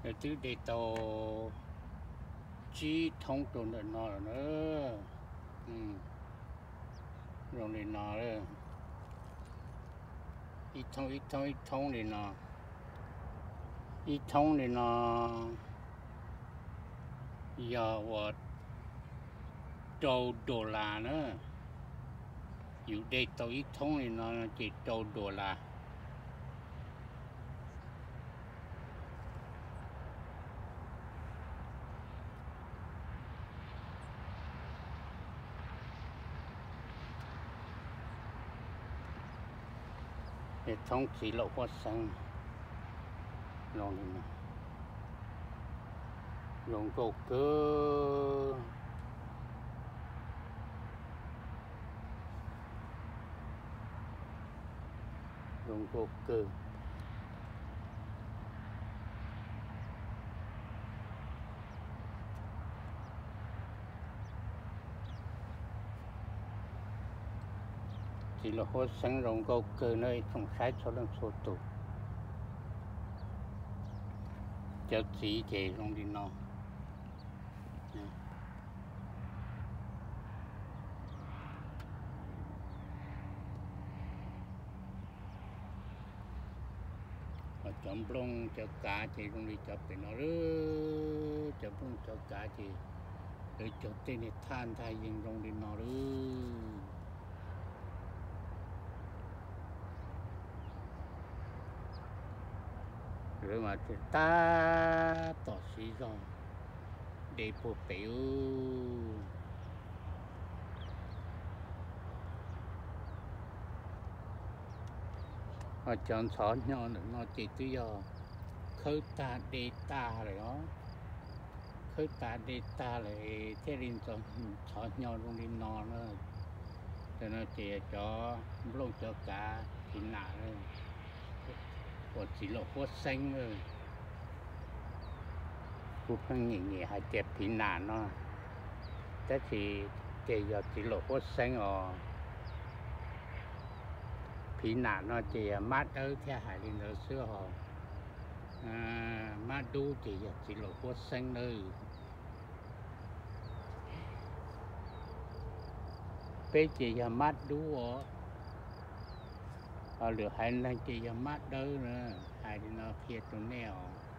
Nws twb de tau tsib thoob rau ntawm no lawm na. Zoo li no, ib thoob ib thoob ib thoob li no, ib thoob li no yog uas rau dollar na. Yus de tau ib thoob li no ces rau dollar. Thoob txiv laum huab xeeb zoo li no, zoo nkauj kawg, zoo nkauj kawg. Txiv laum huab xeeb zoo nkauj kawg na ib tsoom saib txhua leej txhua tus. Cov txiv ces zoo li no. Cov nplooj cov kav ces zoo li cov pem no lawm. Cov nplooj cov kav ces lawv cog tej niag thaj ntag yeej zoo li no lawm. Lawv mas tseem tab tom siv zog de puag pem ub. Ho cov ntxhov hnyo ntawm no ces twb yog khawb tag de tag lawm os. Khawb tag de tag lawm thiaj li ntxhov hnyo zoo li no na. Cov no ces cov nplooj cov kav phiv nam uas txiv laum huab xeeb. Kuv pheej nyiam nyiam hais tias phiv nam no, tab sis ces yog txiv laum huab xeeb os. Phiv nam no ces yog mab dawb thiaj hais li ntawd xwb os. Mab dub ces yog txiv laum huab xeeb nawb. Peb ces yog mab dub os, ho lwm haiv neeg ces yog mab dawb na. Hais li no qhia rau nej os.